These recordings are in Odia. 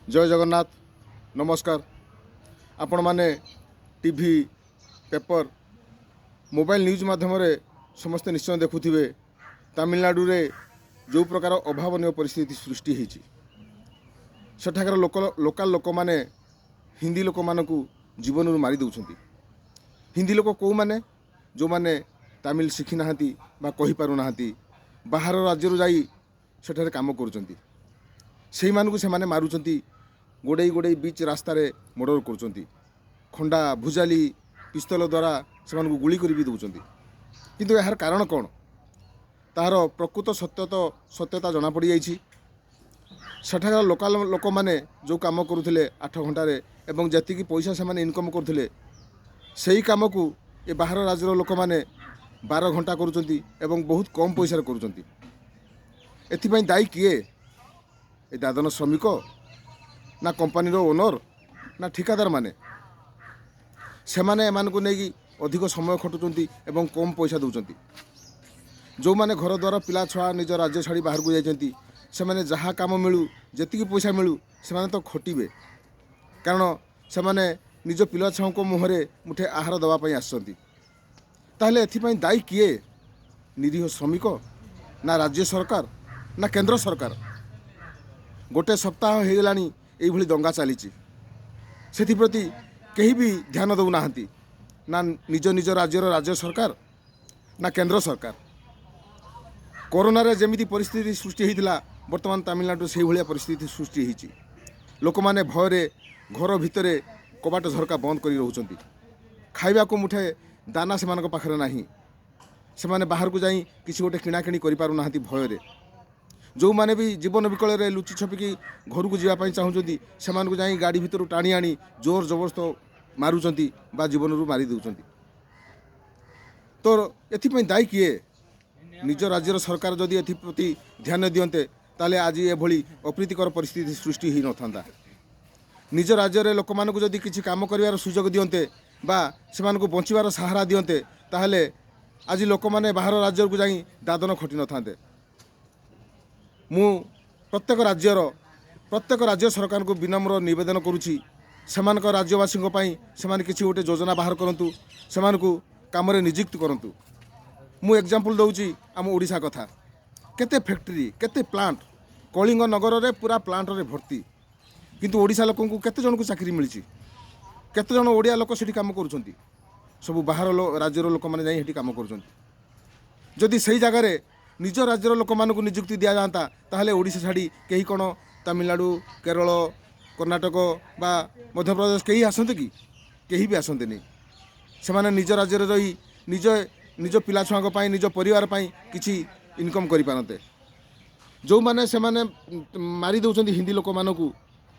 ଜୟ ଜଗନ୍ନାଥ, ନମସ୍କାର। ଆପଣମାନେ ଟିଭି, ପେପର, ମୋବାଇଲ ନ୍ୟୁଜ୍ ମାଧ୍ୟମରେ ସମସ୍ତେ ନିଶ୍ଚୟ ଦେଖୁଥିବେ, ତାମିଲନାଡ଼ୁରେ ଯେଉଁ ପ୍ରକାର ଅଭାବନୀୟ ପରିସ୍ଥିତି ସୃଷ୍ଟି ହେଇଛି। ସେଠାକାର ଲୋକାଲ ଲୋକମାନେ ହିନ୍ଦୀ ଲୋକମାନଙ୍କୁ ଜୀବନରୁ ମାରି ଦେଉଛନ୍ତି। ହିନ୍ଦୀ ଲୋକ କେଉଁମାନେ? ଯେଉଁମାନେ ତାମିଲ ଶିଖିନାହାନ୍ତି ବା କହିପାରୁନାହାନ୍ତି, ବାହାର ରାଜ୍ୟରୁ ଯାଇ ସେଠାରେ କାମ କରୁଛନ୍ତି, ସେଇମାନଙ୍କୁ ସେମାନେ ମାରୁଛନ୍ତି, ଗୋଡ଼େଇ ଗୋଡ଼େଇ ବିଚ୍ ରାସ୍ତାରେ ମର୍ଡ଼ର କରୁଛନ୍ତି। ଖଣ୍ଡା, ଭୁଜାଲି, ପିସ୍ତଲ ଦ୍ୱାରା ସେମାନଙ୍କୁ ଗୁଳି କରି ବି ଦେଉଛନ୍ତି। କିନ୍ତୁ ଏହାର କାରଣ କ'ଣ? ତାହାର ପ୍ରକୃତ ସତ୍ୟତା ଜଣାପଡ଼ିଯାଇଛି। ସେଠାକାର ଲୋକାଲ ଲୋକମାନେ ଯେଉଁ କାମ କରୁଥିଲେ 8 ଘଣ୍ଟାରେ ଏବଂ ଯେତିକି ପଇସା ସେମାନେ ଇନକମ୍ କରୁଥିଲେ, ସେଇ କାମକୁ ଏ ବାହାର ରାଜ୍ୟର ଲୋକମାନେ 12 ଘଣ୍ଟା କରୁଛନ୍ତି ଏବଂ ବହୁତ କମ୍ ପଇସାରେ କରୁଛନ୍ତି। ଏଥିପାଇଁ ଦାୟୀ କିଏ? ଏ ଦାଦନ ଶ୍ରମିକ ନା କମ୍ପାନୀର ଓନର୍ ନା ଠିକାଦାରମାନେ? ସେମାନେ ଏମାନଙ୍କୁ ନେଇକି ଅଧିକ ସମୟ ଖଟୁଛନ୍ତି ଏବଂ କମ୍ ପଇସା ଦେଉଛନ୍ତି। ଯେଉଁମାନେ ଘର ଦ୍ୱାର, ପିଲା ଛୁଆ ନିଜ ରାଜ୍ୟ ଛାଡ଼ି ବାହାରକୁ ଯାଇଛନ୍ତି, ସେମାନେ ଯାହା କାମ ମିଳୁ, ଯେତିକି ପଇସା ମିଳୁ, ସେମାନେ ତ ଖଟିବେ, କାରଣ ସେମାନେ ନିଜ ପିଲା ଛୁଆଙ୍କ ମୁହଁରେ ମୁଠେ ଆହାର ଦେବା ପାଇଁ ଆସିଛନ୍ତି। ତାହେଲେ ଏଥିପାଇଁ ଦାୟୀ କିଏ? ନିରୀହ ଶ୍ରମିକ ନା ରାଜ୍ୟ ସରକାର ନା କେନ୍ଦ୍ର ସରକାର? ଗୋଟେ ସପ୍ତାହ ହେଇଗଲାଣି ଏଇଭଳି ଦଙ୍ଗା ଚାଲିଛି। ସେଥିପ୍ରତି କେହି ବି ଧ୍ୟାନ ଦେଉନାହାନ୍ତି, ନା ନିଜ ନିଜ ରାଜ୍ୟର ରାଜ୍ୟ ସରକାର ନା କେନ୍ଦ୍ର ସରକାର। କରୋନାରେ ଯେମିତି ପରିସ୍ଥିତି ସୃଷ୍ଟି ହେଇଥିଲା, ବର୍ତ୍ତମାନ ତାମିଲନାଡ଼ୁରେ ସେଇଭଳିଆ ପରିସ୍ଥିତି ସୃଷ୍ଟି ହେଇଛି। ଲୋକମାନେ ଭୟରେ ଘର ଭିତରେ କବାଟ ଝରକା ବନ୍ଦ କରି ରହୁଛନ୍ତି। ଖାଇବାକୁ ମୁଠେ ଦାନା ସେମାନଙ୍କ ପାଖରେ ନାହିଁ। ସେମାନେ ବାହାରକୁ ଯାଇ କିଛି ଗୋଟେ କିଣାକିଣି କରିପାରୁନାହାନ୍ତି ଭୟରେ। ଯେଉଁମାନେ ବି ଜୀବନ ବିକଳରେ ଲୁଚି ଛପିକି ଘରକୁ ଯିବା ପାଇଁ ଚାହୁଁଛନ୍ତି, ସେମାନଙ୍କୁ ଯାଇ ଗାଡ଼ି ଭିତରୁ ଟାଣି ଆଣି ଜୋର ଜବରଦସ୍ତ ମାରୁଛନ୍ତି ବା ଜୀବନରୁ ମାରି ଦେଉଛନ୍ତି। ତ ଏଥିପାଇଁ ଦାୟୀ କିଏ? ନିଜ ରାଜ୍ୟର ସରକାର ଯଦି ଏଥିପ୍ରତି ଧ୍ୟାନ ଦିଅନ୍ତେ, ତାହେଲେ ଆଜି ଏଭଳି ଅପ୍ରୀତିକର ପରିସ୍ଥିତି ସୃଷ୍ଟି ହୋଇନଥାନ୍ତା। ନିଜ ରାଜ୍ୟରେ ଲୋକମାନଙ୍କୁ ଯଦି କିଛି କାମ କରିବାର ସୁଯୋଗ ଦିଅନ୍ତେ ବା ସେମାନଙ୍କୁ ବଞ୍ଚିବାର ସାହାରା ଦିଅନ୍ତେ, ତାହେଲେ ଆଜି ଲୋକମାନେ ବାହାର ରାଜ୍ୟକୁ ଯାଇ ଦାଦନ ଖଟିନଥାନ୍ତେ। ମୁଁ ପ୍ରତ୍ୟେକ ରାଜ୍ୟ ସରକାରଙ୍କୁ ବିନମ୍ର ନିବେଦନ କରୁଛି, ସେମାନଙ୍କ ରାଜ୍ୟବାସୀଙ୍କ ପାଇଁ ସେମାନେ କିଛି ଗୋଟେ ଯୋଜନା ବାହାର କରନ୍ତୁ, ସେମାନଙ୍କୁ କାମରେ ନିଯୁକ୍ତି କରନ୍ତୁ। ମୁଁ ଏକ୍ଜାମ୍ପଲ୍ ଦେଉଛି ଆମ ଓଡ଼ିଶା କଥା। କେତେ ଫ୍ୟାକ୍ଟ୍ରି, କେତେ ପ୍ଲାଣ୍ଟ, କଳିଙ୍ଗ ନଗରରେ ପୁରା ପ୍ଲାଣ୍ଟରେ ଭର୍ତ୍ତି। କିନ୍ତୁ ଓଡ଼ିଶା ଲୋକଙ୍କୁ କେତେ ଜଣଙ୍କୁ ଚାକିରି ମିଳିଛି? କେତେ ଜଣ ଓଡ଼ିଆ ଲୋକ ସେଠି କାମ କରୁଛନ୍ତି? ସବୁ ବାହାର ରାଜ୍ୟର ଲୋକମାନେ ଯାଇ ସେଠି କାମ କରୁଛନ୍ତି। ଯଦି ସେଇ ଜାଗାରେ ନିଜ ରାଜ୍ୟର ଲୋକମାନଙ୍କୁ ନିଯୁକ୍ତି ଦିଆଯାଆନ୍ତା, ତାହେଲେ ଓଡ଼ିଶା ଛାଡ଼ି କେହି କ'ଣ ତାମିଲନାଡ଼ୁ, କେରଳ, କର୍ଣ୍ଣାଟକ ବା ମଧ୍ୟପ୍ରଦେଶ କେହି ଆସନ୍ତେ କି? କେହି ବି ଆସନ୍ତେନି। ସେମାନେ ନିଜ ରାଜ୍ୟରେ ରହି ନିଜ ନିଜ ପିଲା ଛୁଆଙ୍କ ପାଇଁ, ନିଜ ପରିବାର ପାଇଁ କିଛି ଇନକମ୍ କରିପାରନ୍ତେ। ଯେଉଁମାନେ ସେମାନେ ମାରି ଦେଉଛନ୍ତି ହିନ୍ଦୀ ଲୋକମାନଙ୍କୁ,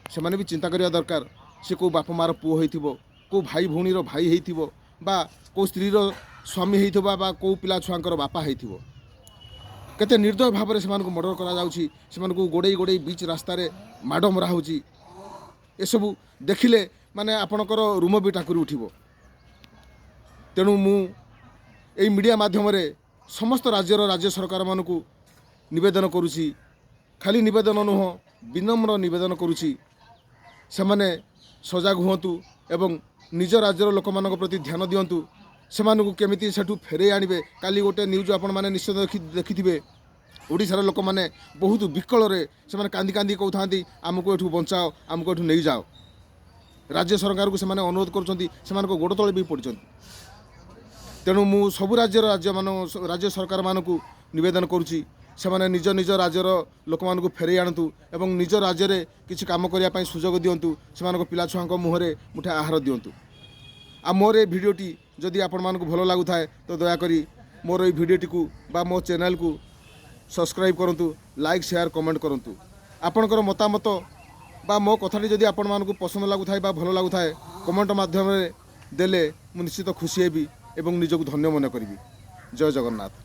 ସେମାନେ ବି ଚିନ୍ତା କରିବା ଦରକାର, ସେ କେଉଁ ବାପା ମାଆର ପୁଅ ହେଇଥିବ, କେଉଁ ଭାଇ ଭଉଣୀର ଭାଇ ହେଇଥିବ ବା କେଉଁ ସ୍ତ୍ରୀର ସ୍ୱାମୀ ହେଇଥିବ ବା କେଉଁ ପିଲା ଛୁଆଙ୍କର ବାପା ହେଇଥିବ। କେତେ ନିର୍ଦ୍ଦୟ ଭାବରେ ସେମାନଙ୍କୁ ମର୍ଡ଼ର କରାଯାଉଛି, ସେମାନଙ୍କୁ ଗୋଡ଼େଇ ଗୋଡ଼େଇ ବିଚ୍ ରାସ୍ତାରେ ମାଡ଼ ମରା ହେଉଛି। ଏସବୁ ଦେଖିଲେ ମାନେ ଆପଣଙ୍କର ରୁମ ବି ଟାଙ୍କୁରି ଉଠିବ। ତେଣୁ ମୁଁ ଏଇ ମିଡ଼ିଆ ମାଧ୍ୟମରେ ସମସ୍ତ ରାଜ୍ୟର ରାଜ୍ୟ ସରକାରମାନଙ୍କୁ ନିବେଦନ କରୁଛି, ଖାଲି ନିବେଦନ ନୁହଁ, ବିନମ୍ର ନିବେଦନ କରୁଛି, ସେମାନେ ସଜାଗ ହୁଅନ୍ତୁ ଏବଂ ନିଜ ରାଜ୍ୟର ଲୋକମାନଙ୍କ ପ୍ରତି ଧ୍ୟାନ ଦିଅନ୍ତୁ, ସେମାନଙ୍କୁ କେମିତି ସେଠୁ ଫେରାଇ ଆଣିବେ। କାଲି ଗୋଟେ ନ୍ୟୁଜ୍ ଆପଣମାନେ ନିଶ୍ଚୟ ଦେଖିଥିବେ। ଓଡ଼ିଶାର ଲୋକମାନେ ବହୁତ ବିକଳରେ ସେମାନେ କାନ୍ଦି କାନ୍ଦି କହୁଥାନ୍ତି, "ଆମକୁ ଏଠୁ ବଞ୍ଚାଅ, ଆମକୁ ଏଠୁ ନେଇଯାଅ।" ରାଜ୍ୟ ସରକାରକୁ ସେମାନେ ଅନୁରୋଧ କରୁଛନ୍ତି, ସେମାନଙ୍କ ଗୋଡ଼ ତଳେ ବି ପଡ଼ିଛନ୍ତି। ତେଣୁ ମୁଁ ସବୁ ରାଜ୍ୟର ରାଜ୍ୟ ସରକାରମାନଙ୍କୁ ନିବେଦନ କରୁଛି, ସେମାନେ ନିଜ ନିଜ ରାଜ୍ୟର ଲୋକମାନଙ୍କୁ ଫେରାଇ ଆଣନ୍ତୁ ଏବଂ ନିଜ ରାଜ୍ୟରେ କିଛି କାମ କରିବା ପାଇଁ ସୁଯୋଗ ଦିଅନ୍ତୁ, ସେମାନଙ୍କ ପିଲା ଛୁଆଙ୍କ ମୁହଁରେ ମୁଠେ ଆହାର ଦିଅନ୍ତୁ। ଆଉ ମୋର ଏ ଭିଡ଼ିଓଟି ଯଦି ଆପଣମାନଙ୍କୁ ଭଲ ଲାଗୁଥାଏ, ତ ଦୟାକରି ମୋର ଏଇ ଭିଡ଼ିଓଟିକୁ ବା ମୋ ଚ୍ୟାନେଲକୁ ସବସ୍କ୍ରାଇବ୍ କରନ୍ତୁ, ଲାଇକ୍, ସେୟାର, କମେଣ୍ଟ କରନ୍ତୁ। ଆପଣଙ୍କର ମତାମତ ବା ମୋ କଥାଟି ଯଦି ଆପଣମାନଙ୍କୁ ପସନ୍ଦ ଲାଗୁଥାଏ ବା ଭଲ ଲାଗୁଥାଏ, କମେଣ୍ଟ ମାଧ୍ୟମରେ ଦେଲେ ମୁଁ ନିଶ୍ଚିତ ଖୁସି ହେବି ଏବଂ ନିଜକୁ ଧନ୍ୟ ମନେ କରିବି। ଜୟ ଜଗନ୍ନାଥ।